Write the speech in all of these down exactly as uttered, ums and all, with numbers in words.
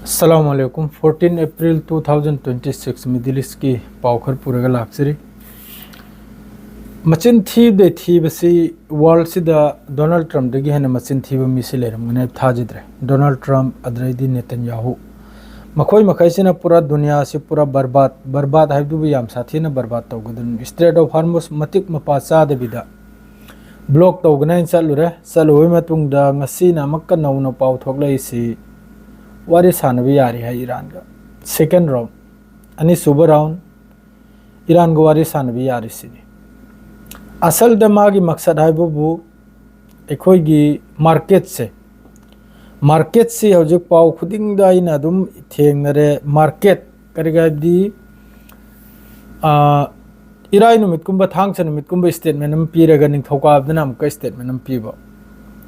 ꯑꯁꯂꯥꯃꯨ ꯑꯂꯥꯏꯀꯨꯝ꯫ Fourteen April two thousand twenty six, Middle Eastꯀꯤ ꯄꯥꯎ ꯈꯔ ꯄꯨꯔꯒ ꯂꯥꯛꯆꯔꯤ꯫ ꯃꯆꯤꯟ ꯊꯤꯕꯗꯩ ꯊꯤꯕꯁꯤ worldꯁꯤꯗ Donald Trumpꯗꯒꯤ ꯍꯦꯟꯅ ꯃꯆꯤꯟ ꯊꯤꯕ ꯃꯤꯁꯤ ꯂꯩꯔꯝꯒꯅꯤ ꯍꯥꯏꯕ ꯊꯥꯖꯗ꯭ꯔꯦ꯫ Donald Trump, ꯑꯗꯨꯗꯩꯗꯤ Netanyahu, ꯃꯈꯣꯏ ꯃꯈꯩꯁꯤꯅ ꯄꯨꯔꯥ ꯗꯨꯅꯤꯌꯥꯁꯤ ꯄꯨꯔꯥ ꯕꯔꯕꯥꯠ, ꯕꯔꯕꯥꯠ ꯍꯥꯏꯕꯗꯨꯕꯨ ꯌꯥꯝ ꯁꯥꯊꯤꯅ ꯕꯔꯕꯥꯠ ꯇꯧꯒꯗꯣꯔꯤꯕꯅꯤ꯫ Strait of Hormuz ꯃꯇꯤꯛ ꯃꯄꯥ ꯆꯥꯗꯕꯤꯗ block ꯇꯧꯒꯅꯤ ꯍꯥꯏꯅ ꯆꯠꯂꯨꯔꯦ꯫ ꯆꯠꯂꯨꯕꯒꯤ ꯃꯇꯨꯡꯗ ꯉꯁꯤꯅ ꯑꯃꯨꯛꯀ ꯅꯧꯅ ꯄꯥꯎ ꯊꯣꯛꯂꯛꯏꯁꯤ ꯋꯥꯔꯤ ꯁꯥꯟꯅꯕ ꯌꯥꯔꯦ ꯍꯥꯏ ꯏꯔꯥꯟꯒ꯫ Second round, ꯑꯅꯤꯁꯨꯕ round, ꯏꯔꯥꯟꯒ ꯋꯥꯔꯤ ꯁꯥꯟꯅꯕ ꯌꯥꯔꯤꯁꯤꯅꯤ꯫ ꯑꯁꯜꯗ ꯃꯥꯒꯤ ꯃꯛꯁꯠ ꯍꯥꯏꯕꯕꯨ ꯑꯩꯈꯣꯏꯒꯤ marketꯁꯦ, marketꯁꯤ ꯍꯧꯖꯤꯛ ꯄꯥꯎ ꯈꯨꯗꯤꯡꯗ ꯑꯩꯅ ꯑꯗꯨꯝ ꯊꯦꯡꯅꯔꯦ꯫ Market ꯀꯔꯤꯒꯤ ꯍꯥꯏꯕꯗꯤ, ꯑꯥ, ꯏꯔꯥꯏ ꯅꯨꯃꯤꯠꯀꯨꯝꯕ, ꯊꯥꯡꯖ ꯅꯨꯃꯤꯠꯀꯨꯝꯕ statement ꯑꯃ ꯄꯤꯔꯒ ꯅꯤꯡꯊꯧꯀꯥꯕꯗꯅ ꯑꯃꯨꯛꯀ statement ꯑꯃ ꯄꯤꯕ,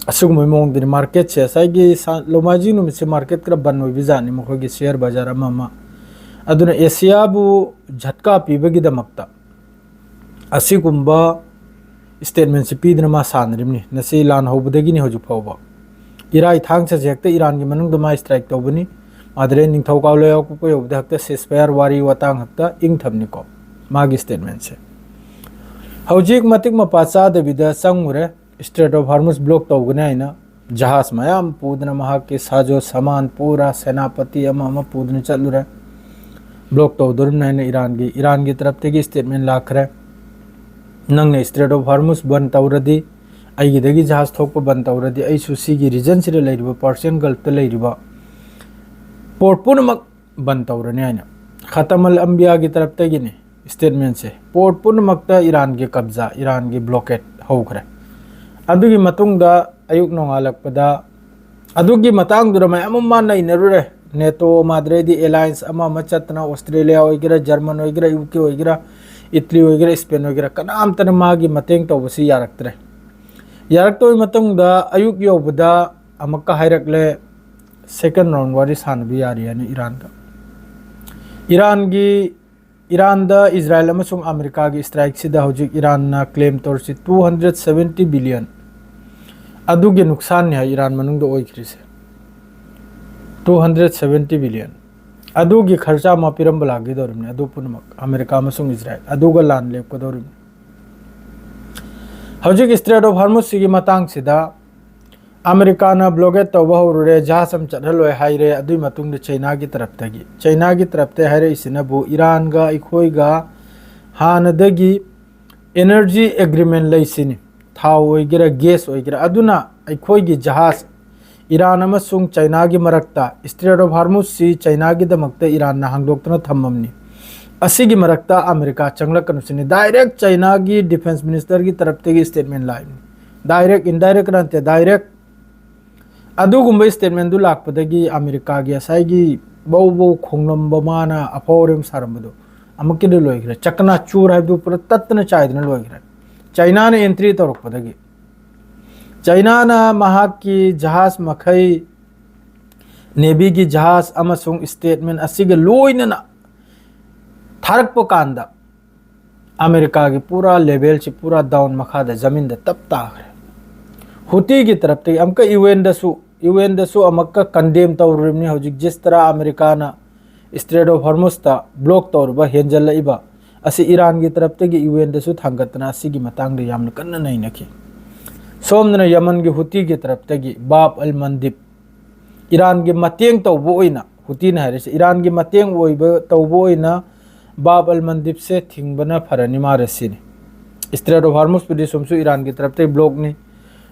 ꯑꯁꯤꯒꯨꯝꯕꯒꯤ ꯃꯑꯣꯡꯗꯅꯤ꯫ Marketꯁꯦ ꯉꯁꯥꯏꯒꯤ ꯁ-, ꯅꯣꯡꯃꯥꯏꯖꯤꯡ ꯅꯨꯃꯤꯠꯁꯦ market ꯈꯔ ꯕꯟ ꯑꯣꯏꯕꯖꯥꯠꯅꯤ, ꯃꯈꯣꯏꯒꯤ share ꯕꯖꯥꯔ ꯑꯃ ꯑꯃ꯫ ꯑꯗꯨꯅ ꯑꯦꯁꯤꯌꯥꯕꯨ ꯖꯠꯀꯥ ꯄꯤꯕꯒꯤꯗꯃꯛꯇ ꯑꯁꯤꯒꯨꯝꯕ statementꯁꯤ ꯄꯤꯗꯅ ꯃꯥ ꯁꯥꯟꯅꯔꯤꯕꯅꯤ꯫ ꯉꯁꯤ ꯂꯥꯟ ꯍꯧꯕꯗꯒꯤꯅꯤ ꯍꯧꯖꯤꯛ ꯐꯥꯎꯕ꯫ ꯏꯔꯥꯏ ꯊꯥꯡꯖꯁꯦ ꯍꯦꯛꯇ ꯏꯔꯥꯟꯒꯤ ꯃꯅꯨꯡꯗ ꯃꯥ strike ꯇꯧꯕꯅꯤ꯫ ꯑꯗꯨꯗꯩ ꯅꯤꯡꯊꯧꯀꯥꯕ ꯂꯩꯕꯥꯛꯄꯣꯛꯄ ꯌꯧꯕꯗ ꯍꯦꯛꯇ ceasefire, ꯋꯥꯔꯤ ꯋꯥꯇꯥꯡ ꯍꯦꯛꯇ ꯏꯪꯊꯕꯅꯤꯀꯣ ꯃꯥꯒꯤ statementꯁꯦ꯫ ꯍꯧꯖꯤꯛ ꯃꯇꯤꯛ ꯃꯄꯥ ꯆꯥꯗꯕꯤꯗ ꯆꯪꯉꯨꯔꯦ꯫ Strait of Hormuz block ꯇꯧꯒꯅꯤ ꯍꯥꯏꯅ ꯖꯍꯥꯖ ꯃꯌꯥꯝ ꯄꯨꯗꯅ ꯃꯍꯥꯛꯀꯤ ꯁꯥꯖꯣ ꯁꯥꯃꯥꯟ ꯄꯨꯔꯥ, ꯁꯦꯅꯥꯄꯇꯤ ꯑꯃ ꯑꯃ ꯄꯨꯗꯨꯅ ꯆꯠꯂꯨꯔꯦ꯫ Block ꯇꯧꯗꯣꯔꯤꯕꯅꯤ ꯍꯥꯏꯅ ꯏꯔꯥꯟꯒꯤ, ꯏꯔꯥꯟꯒꯤ ꯇꯔꯞꯇꯒꯤ statement ꯂꯥꯛꯈ꯭ꯔꯦ꯫ ꯅꯪꯅ Strait of Hormuz ꯕꯟ ꯇꯧꯔꯗꯤ, ꯑꯩꯒꯤꯗꯒꯤ ꯖꯍꯥꯖ ꯊꯣꯛꯄ ꯕꯟ ꯇꯧꯔꯗꯤ, ꯑꯩꯁꯨ ꯁꯤꯒꯤ regionꯁꯤꯗ ꯂꯩꯔꯤꯕ, Persian Gulfꯇ ꯂꯩꯔꯤꯕ port ꯄꯨꯝꯅꯃꯛ ꯕꯟ ꯇꯧꯔꯅꯤ ꯍꯥꯏꯅ꯫ ꯈꯇꯃꯜ ꯑꯝꯕꯤꯌꯥꯒꯤ ꯇꯔꯞꯇꯒꯤꯅꯤ statementꯁꯦ꯫ Port ꯄꯨꯝꯅꯃꯛꯇ ꯏꯔꯥꯟꯒꯤ ꯀꯕꯖꯥ, ꯏꯔꯥꯟꯒꯤ blockade ꯍꯧꯈ꯭ꯔꯦ꯫ ꯑꯗꯨꯒꯤ ꯃꯇꯨꯡꯗ ꯑꯌꯨꯛ ꯅꯣꯡꯉꯥꯜꯂꯛꯄꯗ ꯑꯗꯨꯒꯤ ꯃꯇꯥꯡꯗꯨꯗ ꯃꯌꯥꯝ ꯑꯃ ꯃꯥ ꯅꯩꯅꯔꯨꯔꯦ꯫ NATO, ꯃꯥꯗ꯭ꯔꯦꯗꯤ alliance ꯑꯃ ꯑꯃ ꯆꯠꯇꯅ, Australia ꯑꯣꯏꯒꯦꯔꯥ, German ꯑꯣꯏꯒꯦꯔꯥ, UK ꯑꯣꯏꯒꯦꯔꯥ, Italy ꯑꯣꯏꯒꯦꯔꯥ, Spain ꯑꯣꯏꯒꯦꯔꯥ, ꯀꯅꯥꯝꯇꯅ ꯃꯥꯒꯤ ꯃꯇꯦꯡ ꯇꯧꯕꯁꯤ ꯌꯥꯔꯛꯇ꯭ꯔꯦ꯫ ꯌꯥꯔꯛꯇꯕꯒꯤ ꯃꯇꯨꯡꯗ ꯑꯌꯨꯛ ꯌꯧꯕꯗ ꯑꯃꯨꯛꯀ ꯍꯥꯏꯔꯛꯂꯦ, second round ꯋꯥꯔꯤ ꯁꯥꯟꯅꯕ ꯌꯥꯔꯤ ꯍꯥꯏꯅ ꯏꯔꯥꯟꯒ꯫ ꯏꯔꯥꯟꯒꯤ, ꯏꯔꯥꯟꯗ ꯏꯖꯔꯥꯏꯜ ꯑꯃꯁꯨꯡ ꯑꯃꯦꯔꯤꯀꯥꯒꯤ strikeꯁꯤꯗ ꯍꯧꯖꯤꯛ ꯏꯔꯥꯟꯅ claim ꯇꯧꯔꯤꯁꯤ two hundred seventy billion꯫ ꯑꯗꯨꯒꯤ ꯅꯨꯛꯁꯥꯟꯅꯤ ꯍꯥꯏ ꯏꯔꯥꯟ ꯃꯅꯨꯡꯗ ꯑꯣꯏꯈ꯭ꯔꯤꯁꯦ꯫ Two hundred seventy billion. ꯑꯗꯨꯒꯤ ꯈꯔꯆꯥ ꯑꯃ ꯄꯤꯔꯝꯕ ꯂꯥꯛꯀꯗꯧꯔꯤꯕꯅꯤ꯫ ꯑꯗꯨ ꯄꯨꯝꯅꯃꯛ ꯑꯃꯦꯔꯤꯀꯥ ꯑꯃꯁꯨꯡ ꯏꯖꯔꯥꯏꯜ ꯑꯗꯨꯒ ꯂꯥꯟ ꯂꯦꯞꯀꯗꯧꯔꯤꯕꯅꯤ꯫ ꯍꯧꯖꯤꯛ Strait of Hormuzꯁꯤꯒꯤ ꯃꯇꯥꯡꯁꯤꯗ ꯑꯃꯦꯔꯤꯀꯥꯅ ꯕ꯭ꯂꯣꯀꯦꯠ ꯇꯧꯕ ꯍꯧꯔꯨꯔꯦ, ꯖꯍꯥꯖ ꯑꯃ ꯆꯠꯍꯜꯂꯣꯏ ꯍꯥꯏꯔꯦ꯫ ꯑꯗꯨꯒꯤ ꯃꯇꯨꯡꯗ ꯆꯩꯅꯥꯒꯤ ꯇꯔꯞꯇꯒꯤ, ꯆꯩꯅꯥꯒꯤ ꯇꯔꯞꯇ ꯍꯥꯏꯔꯛꯏꯁꯤꯅꯕꯨ ꯏꯔꯥꯟꯒ ꯑꯩꯈꯣꯏꯒ ꯍꯥꯟꯅꯗꯒꯤ energy agreement ꯂꯩꯁꯤꯅꯤ, ꯊꯥꯎ ꯑꯣꯏꯒꯦꯔꯥ ꯒ꯭ꯌꯥꯁ ꯑꯣꯏꯒꯦꯔꯥ꯫ ꯑꯗꯨꯅ ꯑꯩꯈꯣꯏꯒꯤ ꯖꯍꯥꯖ ꯏꯔꯥꯟ ꯑꯃꯁꯨꯡ ꯆꯩꯅꯥꯒꯤ ꯃꯔꯛꯇ Strait of Hormuzꯁꯤ ꯆꯩꯅꯥꯒꯤꯗꯃꯛꯇ ꯏꯔꯥꯟꯅ ꯍꯥꯡꯗꯣꯛꯇꯨꯅ ꯊꯝꯃꯝꯅꯤ꯫ ꯑꯁꯤꯒꯤ ꯃꯔꯛꯇ ꯑꯃꯦꯔꯤꯀꯥ ꯆꯪꯂꯛꯀꯅꯨ ꯁꯤꯅꯤ꯫ Direct ꯆꯩꯅꯥꯒꯤ defence ministerꯒꯤ ꯇꯔꯞꯇꯒꯤ statement ꯂꯥꯛꯏꯕꯅꯤ꯫ Direct, indirect ꯅꯠꯇꯦ, direct꯫ ꯑꯗꯨꯒꯨꯝꯕ statementꯗꯨ ꯂꯥꯛꯄꯗꯒꯤ ꯑꯃꯦꯔꯤꯀꯥꯒꯤ ꯉꯁꯥꯏꯒꯤ ꯕꯧ ꯕꯧ ꯈꯣꯡꯂꯝꯕ, ꯃꯥꯅ ꯑꯐꯥꯎ ꯑꯔꯤꯡ ꯁꯥꯔꯝꯕꯗꯣ ꯑꯃꯨꯛꯀꯤꯗꯤ ꯂꯣꯏꯈ꯭ꯔꯦ꯫ ꯆꯀꯅꯥ ꯆꯨꯔ ꯍꯥꯏꯕꯗꯨ ꯄꯨꯔꯥ ꯇꯠꯇꯅ ꯆꯥꯏꯗꯅ ꯂꯣꯏꯈ꯭ꯔꯦ꯫ ꯆꯩꯅꯥꯅ entry ꯇꯧꯔꯛꯄꯗꯒꯤ, ꯆꯩꯅꯥꯅ ꯃꯍꯥꯛꯀꯤ ꯖꯍꯥꯖ ꯃꯈꯩ, Navyꯒꯤ ꯖꯍꯥꯖ ꯑꯃꯁꯨꯡ statement ꯑꯁꯤꯒ ꯂꯣꯏꯅꯅ ꯊꯥꯔꯛꯄ ꯀꯥꯟꯗ ꯑꯃꯦꯔꯤꯀꯥꯒꯤ ꯄꯨꯔꯥ levelꯁꯤ ꯄꯨꯔꯥ down, ꯃꯈꯥꯗ ꯖꯃꯤꯟꯗ ꯇꯞ ꯇꯥꯈ꯭ꯔꯦ꯫ ꯍꯨꯇꯤꯒꯤ ꯇꯔꯞꯇꯒꯤ ꯑꯃꯨꯛꯀ UNꯗꯁꯨ, UNꯗꯁꯨ ꯑꯃꯨꯛꯀ condemn ꯇꯧꯔꯤꯕꯅꯤ꯫ ꯍꯧꯖꯤꯛ ꯖꯤꯁ ꯇꯔꯥ ꯑꯃꯦꯔꯤꯀꯥꯅ Strait of Hormuzꯇ block ꯇꯧꯔꯤꯕ, ꯍꯦꯟꯖꯜꯂꯛꯏꯕ ꯑꯁꯤ ꯏꯔꯥꯟꯒꯤ ꯇꯔꯞꯇꯒꯤ UNꯗꯁꯨ ꯊꯥꯡꯒꯠꯇꯅ ꯑꯁꯤꯒꯤ ꯃꯇꯥꯡꯗ ꯌꯥꯝꯅ ꯀꯟꯅ ꯅꯩꯅꯈꯤ꯫ ꯁꯣꯝꯗꯅ ꯌꯃꯟꯒꯤ ꯍꯨꯇꯤꯒꯤ ꯇꯔꯞꯇꯒꯤ ꯕꯥꯕ ꯑꯜ ꯃꯟꯗꯤꯕ, ꯏꯔꯥꯟꯒꯤ ꯃꯇꯦꯡ ꯇꯧꯕ ꯑꯣꯏꯅ, ꯍꯨꯇꯤꯅ ꯍꯥꯏꯔꯤꯁꯦ, ꯏꯔꯥꯟꯒꯤ ꯃꯇꯦꯡ ꯑꯣꯏꯕ, ꯇꯧꯕ ꯑꯣꯏꯅ ꯕꯥꯕ ꯑꯜ ꯃꯟꯗꯤꯕꯁꯦ ꯊꯤꯡꯕꯅ ꯐꯔꯅꯤ ꯃꯥ ꯔꯁꯤꯅꯤ꯫ Strait of Hormuzꯄꯨꯗꯤ ꯁꯨꯝꯁꯨ ꯏꯔꯥꯟꯒꯤ ꯇꯔꯞꯇꯒꯤ blockꯅꯤ꯫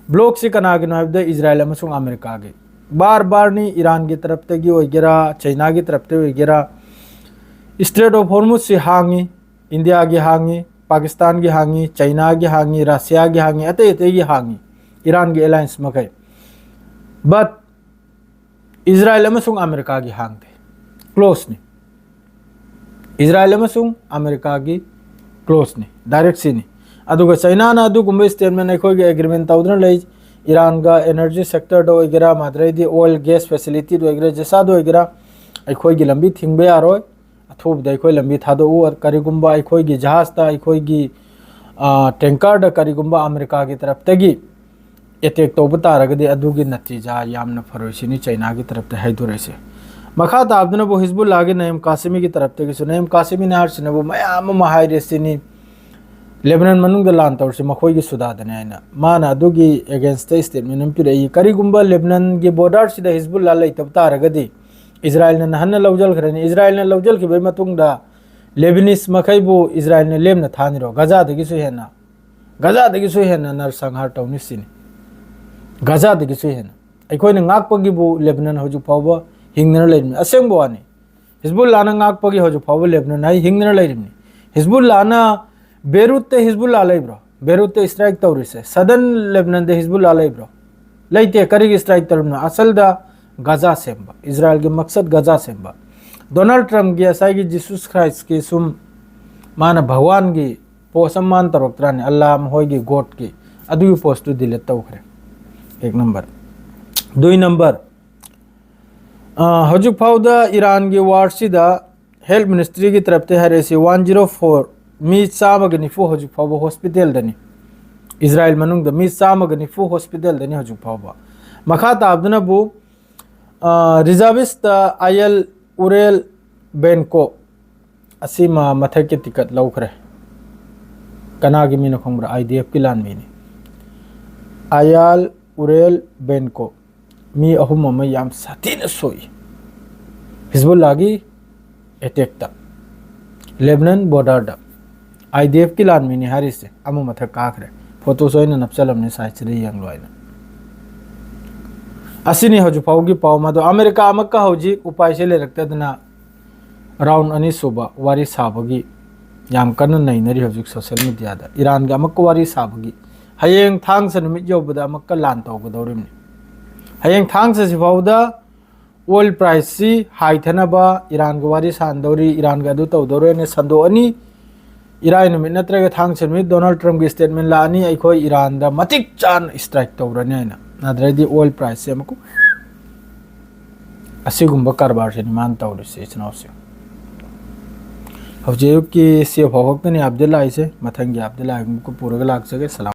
Blockꯁꯤ ꯀꯅꯥꯒꯤꯅꯣ ꯍꯥꯏꯕꯗ ꯏꯖꯔꯥꯏꯜ ꯑꯃꯁꯨꯡ ꯑꯃꯦꯔꯤꯀꯥꯒꯤ꯫ ꯕꯥꯔ ꯕꯥꯔꯅꯤ, ꯏꯔꯥꯟꯒꯤ ꯇꯔꯞꯇꯒꯤ ꯑꯣꯏꯒꯦꯔꯥ, ꯆꯩꯅꯥꯒꯤ ꯇꯔꯞꯇꯒꯤ ꯑꯣꯏꯒꯦꯔꯥ, Strait of Hormuzꯁꯤ ꯍꯥꯡꯉꯤ, ꯏꯟꯗꯤꯌꯥꯒꯤ ꯍꯥꯡꯉꯤ, ꯄꯥꯀꯤꯁꯇꯥꯟꯒꯤ ꯍꯥꯡꯉꯤ, ꯆꯩꯅꯥꯒꯤ ꯍꯥꯡꯉꯤ, ꯔꯁꯤꯌꯥꯒꯤ ꯍꯥꯡꯉꯤ, ꯑꯇꯩ ꯑꯇꯩꯒꯤ ꯍꯥꯡꯉꯤ, ꯏꯔꯥꯟꯒꯤ alliance ꯃꯈꯩ꯫ But ꯏꯖꯔꯥꯏꯜ ꯑꯃꯁꯨꯡ ꯑꯃꯦꯔꯤꯀꯥꯒꯤ ꯍꯥꯡꯗꯦ꯫ Closeꯅꯤ꯫ ꯏꯖꯔꯥꯏꯜ ꯑꯃꯁꯨꯡ ꯑꯃꯦꯔꯤꯀꯥꯒꯤ closeꯅꯤ, direct ꯁꯤꯅꯤ꯫ ꯑꯗꯨꯒ ꯆꯩꯅꯥꯅ ꯑꯗꯨꯒꯨꯝꯕ statement, ꯑꯩꯈꯣꯏꯒꯤ agreement ꯇꯧꯗꯨꯅ ꯂꯩ, ꯏꯔꯥꯟꯒ energy sectorꯗ ꯑꯣꯏꯒꯦꯔꯥ, ꯃꯗꯨꯗꯩꯗꯤ oil gas facilityꯗ ꯑꯣꯏꯒꯦꯔꯥ, ꯖꯤꯁꯥꯗ ꯑꯣꯏꯒꯦꯔꯥ, ꯑꯩꯈꯣꯏꯒꯤ ꯂꯝꯕꯤ ꯊꯤꯡꯕ ꯌꯥꯔꯣꯏ, ꯑꯊꯨꯕꯗ ꯑꯩꯈꯣꯏ ꯂꯝꯕꯤ ꯊꯥꯗꯣꯛꯎ, ꯀꯔꯤꯒꯨꯝꯕ ꯑꯩꯈꯣꯏꯒꯤ ꯖꯍꯥꯖꯇ, ꯑꯩꯈꯣꯏꯒꯤ, ꯑ, tankerꯗ ꯀꯔꯤꯒꯨꯝꯕ ꯑꯃꯦꯔꯤꯀꯥꯒꯤ ꯇꯔꯞꯇꯒꯤ ꯑꯦꯇꯦꯛ ꯇꯧꯕ ꯇꯥꯔꯒꯗꯤ ꯑꯗꯨꯒꯤ ꯅꯇꯤꯖꯥ ꯌꯥꯝꯅ ꯐꯔꯣꯏ ꯁꯤꯅꯤ ꯆꯩꯅꯥꯒꯤ ꯇꯔꯞꯇ ꯍꯥꯏꯗꯣꯔꯛꯏꯁꯦ꯫ ꯃꯈꯥ ꯇꯥꯕꯗꯨꯅꯕꯨ ꯍꯤꯖꯕꯨꯜꯂꯥꯒꯤ ꯅꯌꯤꯝ ꯀꯥꯁꯤꯃꯤꯒꯤ ꯇꯔꯞꯇꯒꯤꯁꯨ, ꯅꯌꯤꯝ ꯀꯥꯁꯤꯃꯤꯅ ꯍꯥꯏꯔꯤꯁꯤꯅꯕꯨ ꯃꯌꯥꯝ ꯑꯃ ꯍꯥꯏꯔꯦ ꯁꯤꯅꯤ, ꯂꯦꯕꯅꯟ ꯃꯅꯨꯡꯗ ꯂꯥꯟ ꯇꯧꯔꯤꯁꯤ ꯃꯈꯣꯏꯒꯤ ꯁꯨꯗꯥꯗꯅꯤ ꯍꯥꯏꯅ꯫ ꯃꯥꯅ ꯑꯗꯨꯒꯤ ꯑꯦꯒꯦꯟꯁꯇ ꯁ꯭ꯇꯦꯠꯃꯦꯟ ꯑꯃ ꯄꯤꯔꯛꯏ꯫ ꯀꯔꯤꯒꯨꯝꯕ ꯂꯦꯕꯅꯟꯒꯤ ꯕꯣꯔꯗꯔꯁꯤꯗ ꯍꯤꯖꯕꯨꯜꯂꯥ ꯂꯩꯇꯕ ꯇꯥꯔꯒꯗꯤ ꯏꯖꯔꯥꯏꯜꯅ ꯅꯍꯟꯅ ꯂꯧꯖꯈ꯭ꯔꯅꯤ꯫ ꯏꯖꯔꯥꯏꯜꯅ ꯂꯧꯖꯈꯤꯕꯒꯤ ꯃꯇꯨꯡꯗ ꯂꯦꯕꯅꯤꯁ ꯃꯈꯩꯕꯨ ꯏꯖꯔꯥꯏꯜꯅ ꯂꯦꯝꯅ ꯊꯥꯅꯤꯔꯣ? ꯒꯖꯥꯗꯒꯤꯁꯨ ꯍꯦꯟꯅ, ꯒꯖꯥꯗꯒꯤꯁꯨ ꯍꯦꯟꯅ ꯅꯔꯁꯪꯍꯥꯔ ꯇꯧꯅꯤ ꯁꯤꯅꯤ꯫ ꯒꯖꯥꯗꯒꯤꯁꯨ ꯍꯦꯟꯅ꯫ ꯑꯩꯈꯣꯏꯅ ꯉꯥꯛꯄꯒꯤꯕꯨ ꯂꯦꯕꯅꯟ ꯍꯧꯖꯤꯛ ꯐꯥꯎꯕ ꯍꯤꯡꯗꯅ ꯂꯩꯔꯤꯕꯅꯤ꯫ ꯑꯁꯦꯡꯕ ꯋꯥꯅꯤ꯫ ꯍꯤꯖꯕꯨꯜꯂꯥꯅ ꯉꯥꯛꯄꯒꯤ ꯍꯧꯖꯤꯛ ꯐꯥꯎꯕ ꯂꯦꯕꯅꯟ ꯍꯥꯏ ꯍꯤꯡꯗꯅ ꯂꯩꯔꯤꯕꯅꯤ꯫ ꯍꯤꯖꯕꯨꯜꯂꯥꯅ, ꯕꯦꯔꯨꯠꯇ ꯍꯤꯖꯕꯨꯜꯂꯥ ꯂꯩꯕ꯭ꯔꯣ? ꯕꯦꯔꯨꯠꯇ ꯁ꯭ꯇ꯭ꯔꯥꯏꯛ ꯇꯧꯔꯤꯁꯦ꯫ ꯁꯗꯟ ꯂꯦꯕꯅꯟꯗ ꯍꯤꯖꯕꯨꯜꯂꯥ ꯂꯩꯕ꯭ꯔꯣ? ꯂꯩꯇꯦ꯫ ꯀꯔꯤꯒꯤ ꯁ꯭ꯇ꯭ꯔꯥꯏꯛ ꯇꯧꯔꯤꯕꯅꯣ? ꯑꯁꯜꯗ ꯒꯖꯥ ꯁꯦꯝꯕ꯫ ꯏꯖꯔꯥꯏꯜꯒꯤ ꯃꯛꯁꯠ ꯒꯖꯥ ꯁꯦꯝꯕ꯫ ꯗꯣꯅꯥꯜꯗ ꯇ꯭ꯔꯝꯞꯀꯤ ꯉꯁꯥꯏꯒꯤ ꯖꯤꯁꯨꯁ ꯈ꯭ꯔꯥꯏꯁꯀꯤ ꯁꯨꯝ ꯃꯥꯅ ꯚꯒꯋꯥꯟꯒꯤ ꯄꯣꯁ ꯑꯃ ꯃꯥꯅ ꯇꯧꯔꯛꯇ꯭ꯔꯥꯅꯦ, ꯑꯜꯂꯥ ꯃꯈꯣꯏꯒꯤ ꯒꯣꯗꯀꯤ, ꯑꯗꯨꯒꯤ ꯄꯣꯁꯇꯨ ꯗꯤꯂꯤꯠ ꯇꯧꯈ꯭ꯔꯦ꯫ ꯑꯦꯛ ꯅꯝꯕꯔ꯫ ꯗꯨꯏ ꯅꯝꯕꯔ, ꯑ, ꯍꯧꯖꯤꯛ ꯐꯥꯎꯗ ꯏꯔꯥꯟꯒꯤ ꯋꯥꯔꯁꯤꯗ ꯍꯦꯜꯊ ꯃꯤꯅꯤꯁꯇ꯭ꯔꯤꯒꯤ ꯇꯔꯞꯇ ꯍꯥꯏꯔꯛꯏꯁꯤ ꯋꯥꯟ ꯖꯤꯔꯣ ꯐꯣꯔ, ꯃꯤ ꯆꯥꯝꯃꯒ ꯅꯤꯐꯨ ꯍꯧꯖꯤꯛ ꯐꯥꯎꯕ ꯍꯣꯁꯄꯤꯇꯥꯜꯗꯅꯤ꯫ ꯏꯖꯔꯥꯏꯜ ꯃꯅꯨꯡꯗ ꯃꯤ ꯆꯥꯝꯃꯒ ꯅꯤꯐꯨ ꯍꯣꯁꯄꯤꯇꯥꯜꯗꯅꯤ ꯍꯧꯖꯤꯛ ꯐꯥꯎꯕ꯫ ꯃꯈꯥ ꯇꯥꯕꯗꯨꯅꯕꯨ, ꯑ, ꯔꯤꯖꯥꯔꯚꯤꯁꯇ ꯑꯥꯏ ꯑꯦꯜ ꯎꯔꯦꯜ ꯕꯦꯟꯀꯣ, ꯑꯁꯤꯃ ꯃꯊꯛꯀꯤ ꯇꯤꯀꯠ ꯂꯧꯈ꯭ꯔꯦ꯫ ꯀꯅꯥꯒꯤ ꯃꯤꯅꯣ ꯈꯪꯕ꯭ꯔꯥ? I D ꯑꯦꯐꯀꯤ ꯂꯥꯟꯃꯤꯅꯤ꯫ I L ꯎꯔꯦꯜ ꯕꯦꯟꯀꯣ꯫ ꯃꯤ ꯑꯍꯨꯝ ꯑꯃ ꯌꯥꯝ ꯁꯥꯊꯤꯅ ꯁꯣꯛꯏ ꯍꯤꯖꯕꯨꯜꯂꯥꯒꯤ ꯑꯦꯇꯦꯛꯇ꯫ ꯂꯦꯕꯅꯟ ꯕꯣꯔꯗꯔꯗ ꯑꯥꯏ ꯗꯤ ꯑꯦꯐꯀꯤ ꯂꯥꯟꯃꯤꯅꯤ ꯍꯥꯏꯔꯤꯁꯦ ꯑꯃ ꯃꯊꯛ ꯀꯥꯈ꯭ꯔꯦ꯫ ꯐꯣꯇꯣꯁꯨ ꯑꯩꯅ ꯅꯞꯆꯜꯂꯝꯅꯤ ꯁꯥꯏꯠꯁꯤꯗ ꯌꯦꯡꯂꯣ ꯍꯥꯏꯅ꯫ ꯑꯁꯤꯅꯤ ꯍꯧꯖꯤꯛ ꯐꯥꯎꯒꯤ ꯄꯥꯎ꯫ ꯃꯗꯣ ꯑꯃꯦꯔꯤꯀꯥ ꯑꯃꯛꯀ ꯍꯧꯖꯤꯛ ꯎꯄꯥꯏꯁꯦ ꯂꯩꯔꯛꯇꯗꯅ ꯔꯥꯎꯟ ꯑꯅꯤꯁꯨꯕ ꯋꯥꯔꯤ ꯁꯥꯕꯒꯤ ꯌꯥꯝ ꯀꯟꯅ ꯅꯩꯅꯔꯤ ꯍꯧꯖꯤꯛ ꯁꯣꯁꯦꯜ ꯃꯦꯗꯤꯌꯥꯗ꯫ ꯏꯔꯥꯟꯒꯤ ꯑꯃꯛꯀ ꯋꯥꯔꯤ ꯁꯥꯕꯒꯤ꯫ ꯍꯌꯦꯡ ꯊꯥꯡꯖ ꯅꯨꯃꯤꯠ ꯌꯧꯕꯗ ꯑꯃꯛꯀ ꯂꯥꯟ ꯇꯧꯒꯗꯧꯔꯤꯕꯅꯤ꯫ ꯍꯌꯦꯡ ꯊꯥꯡꯖꯁꯤ ꯐꯥꯎꯗ ꯑꯣꯏꯜ ꯄ꯭ꯔꯥꯏꯁꯁꯤ ꯍꯥꯏꯊꯅꯕ ꯏꯔꯥꯟꯒ ꯋꯥꯔꯤ ꯁꯥꯟꯗꯧꯔꯤ, ꯏꯔꯥꯟꯒ ꯑꯗꯨ ꯇꯧꯗꯧꯔꯦꯅ ꯁꯟꯗꯣꯛꯑꯅꯤ꯫ ꯏꯔꯥꯏ ꯅꯨꯃꯤꯠ ꯅꯠꯇ꯭ꯔꯒ ꯊꯥꯡꯖ ꯅꯨꯃꯤꯠ ꯗꯣꯅꯥꯜꯗ ꯇ꯭ꯔꯝꯞꯀꯤ ꯁ꯭ꯇꯦꯠꯃꯦꯟ ꯂꯥꯛꯑꯅꯤ, "ꯑꯩꯈꯣꯏ ꯏꯔꯥꯟꯗ ꯃꯇꯤꯛ ꯆꯥꯅ ꯁ꯭ꯇ꯭ꯔꯥꯏꯛ ꯇꯧꯔꯅꯤ" ꯍꯥꯏꯅ꯫ ꯑꯗꯨꯗꯩꯗꯤ ꯑꯣꯏꯜ ꯄ꯭ꯔꯥꯏꯁꯁꯦ ꯑꯃꯨꯛ ꯑꯁꯤꯒꯨꯝꯕ ꯀꯔꯕꯥꯔꯁꯤꯅꯤ ꯃꯥꯅ ꯇꯧꯔꯤꯁꯦ, ꯏꯆꯤꯟ ꯏꯅꯥꯎꯁꯤꯡ꯫ ꯍꯧꯖꯤꯛ ꯑꯌꯨꯛꯀꯤ ꯁꯤ ꯐꯥꯎ ꯈꯛꯇꯅꯤ ꯑꯞꯗꯦꯠ ꯂꯥꯛꯏꯁꯦ꯫ ꯃꯊꯪꯒꯤ ꯑꯞꯗꯦꯠ ꯂꯥꯛꯏ ꯑꯃꯨꯛꯀ ꯄꯨꯔꯒ ꯂꯥꯛꯆꯒꯦ꯫ ꯁꯂꯥꯝ꯫